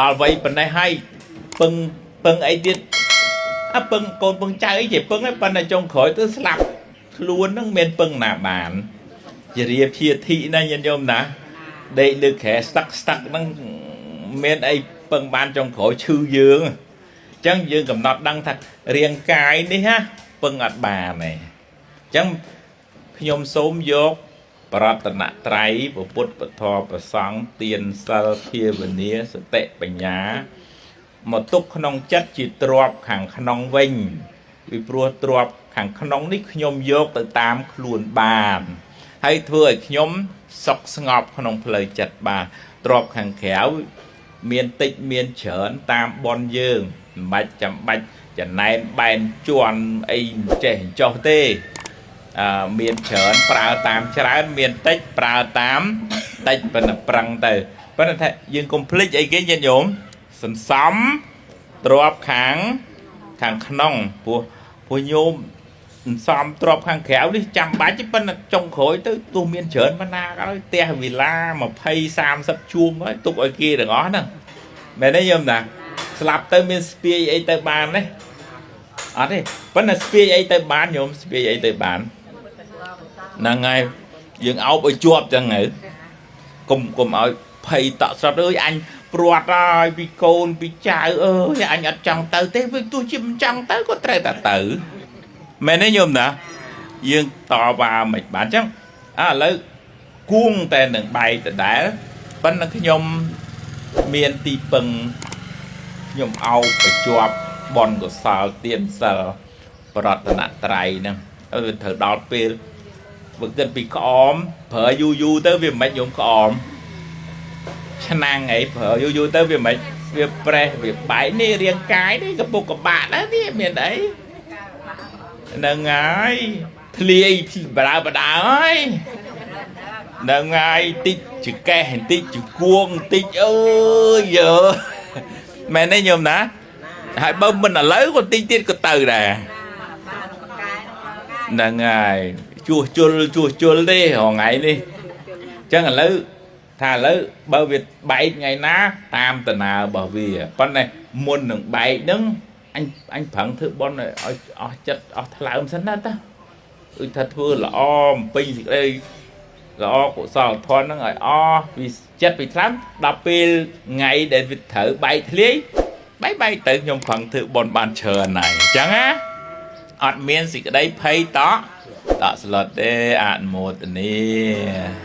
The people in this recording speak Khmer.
ដល់វ័យប៉ុណ្ណេះហើយពឹងពឹងអីទៀតអាពឹងកូនពឹងចៅអីជាពឹងហើយប៉ុន្តែចុងក្រោយទៅស្លាប់ខ្លួនហ្នឹងមានពឹងណាបានជារាភាធិណាញាតិញោមណាដេកលើគ្រែស្ទឹកស្ទឹកហ្នឹងមានអីពឹងបានចុងក្រោយឈឺយើងអញ្ចឹងយើងកំណត់ដឹងថារាងកាយនេះណាពឹងអត់បានទេអញ្ចឹងខ្ញុំសូមយក ប្រតនត្រ័យពុទ្ធពធប្រសង្ឃទានសិលភាវនាសតិបញ្ញាមកទុកក្នុងចិត្តជាទ្របខាងក្នុងវិញពីព្រោះទ្របខាងក្នុងនេះខ្ញុំយកទៅតាមខ្លួនបានហើយធ្វើឲ្យខ្ញុំសុខស្ងប់ក្នុងផ្លូវចិត្តបានទ្របខាងក្រៅមានតិចមានច្រើនតាមបនយើងមិនបាច់ចាំបាច់ចំណែនបែនជន់អីចេះចោះទេ អឺមានច្រើនប្រើតាមច្រើនមានតិចប្រើតាមតិចប៉ុន្តែប្រឹងទៅប៉ុន្តែថាយើងកុំភ្លេចអីគេញាតិញោមសន្សំទ្របខាងខាងក្នុងព្រោះព្រោះញោមសន្សំទ្របខាងក្រៅនេះចាំបាច់ទេប៉ុន្តែចុងក្រោយទៅទោះមានច្រើនប៉ុណ្ណាក៏ដោយផ្ទះវិឡា20 30ជួងហើយទុកឲ្យគេទាំងអស់ហ្នឹងមែនទេញោមណាស្លាប់ទៅមានស្ពាយអីទៅបានទេអត់ទេប៉ុន្តែស្ពាយអីទៅបានញោមស្ពាយអីទៅបាន ហ្នឹងហើយយើងអោបឲ្យជាប់ចឹងហើយកុំកុំឲ្យភ័យតក់ស្រុតអើយអញព្រាត់ហើយពីកូនពីចៅអើយអញអត់ចង់ទៅទេវាទោះជាមិនចង់ទៅក៏ត្រូវតែទៅមែនទេញោមណាយើងតវ៉ាមិនបានចឹងអាឥឡូវគួងតែនឹងបែកដដែលប៉ុន្តែខ្ញុំមានទីពឹងខ្ញុំអោបឲ្យជាប់បុណ្យកុសលទានសិលប្រតនត្រ័យហ្នឹងអឺត្រូវដល់ពេល បើគិតពីក្អមប្រើយូរយូរទៅវាមិនញោមក្អមឆ្នាំងអីប្រើយូរយូរទៅវាមិនវាប្រេះវាបែកនេះរាងកាយនេះកពុកកបាក់ដែរនេះមានអីហ្នឹងហើយធ្លាយបដើបដើហើយហ្នឹងហើយតិចចកេះតិចជគួងតិចអើយយើមែនទេញោមណាហើយបើមិនឥឡូវក៏តិចទៀតក៏ទៅដែរ ហ្នឹងហើយជួសជុលជួសជុលទេរហងៃនេះអញ្ចឹងឥឡូវថាឥឡូវបើវាបែកថ្ងៃណាតាមដំណើររបស់វាប៉ុន្តែមុននឹងបែកហ្នឹងអញអញប្រឹងធ្វើបុណ្យឲ្យឲ្យអស់ចិត្តអស់ថ្លើមសិនណាតាដូចថាធ្វើល្អអំពេញសេចក្តីល្អកុសលធម៌ហ្នឹងឲ្យអស់ពីចិត្តពីថ្លើមដល់ពេលថ្ងៃដែលវាត្រូវបែកធ្លាយបែកបែកទៅខ្ញុំប្រឹងធ្វើបុណ្យបានច្រើនហើយអញ្ចឹងណា អត់មានសេចក្តីភ័យតក់តក់ស្លុតទេអនុមោទនា។